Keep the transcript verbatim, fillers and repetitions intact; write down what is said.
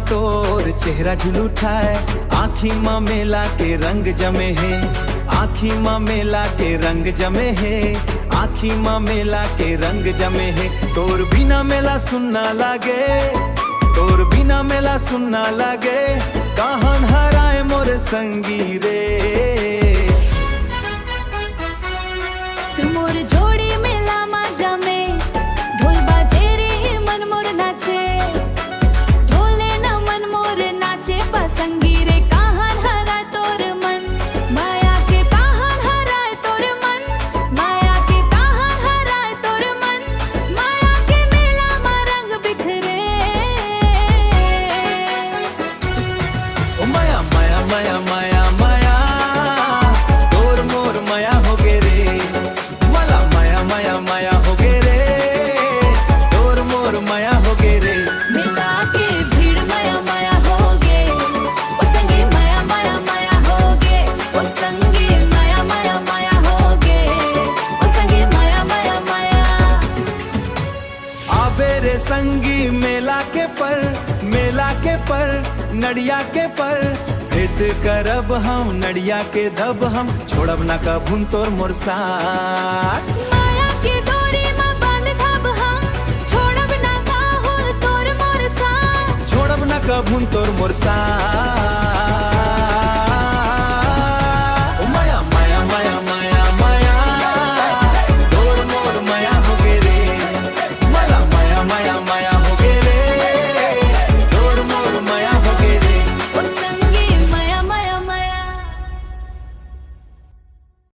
तोर चेहरा झुलुठाए, आँखी म मेला के रंग जमे हे, आँखी म मेला के रंग जमे हे, आँखी म मेला के रंग जमे हे। तोर बिना मेला सुन्ना लागे, तोर बिना मेला सुन्ना लागे, कहान हराए मोर संगी रे। तू मोर जोड़ी मेला मा जमे, ढोल बाजे रे मन मोर नाचे, ढोले न मन मोर नाचे, बसंगी रे कहान हरा तोर मन, माया के पहान हराए तोर मन, माया के पहान हराए तोर मन, माया के मेला मा रंग बिखरे। ओ माया, माया, माया, माया, माया, तोर मोर माया होगे रे। मला माया, माया, माया होगे रे, तोर मोर माया होगे रे। मेला के भीड़ माया, माया होगे, ओ संगी माया, माया, माया होगे, ओ संगी माया, माया, माया होगे, ओ संगी माया, माया, माया। आबे रे संगी मेला के पर, मेला के पर, नड़िया के पर, भेंट करब हम नड़िया के दब हम, छोड़ब ना कभुन तोर मोर साथ। माया के डोरी म बांध धब हम, छोड़ब ना काहू तोर मोर साथ। छोड़ब ना कभुन तोर मोर साथ।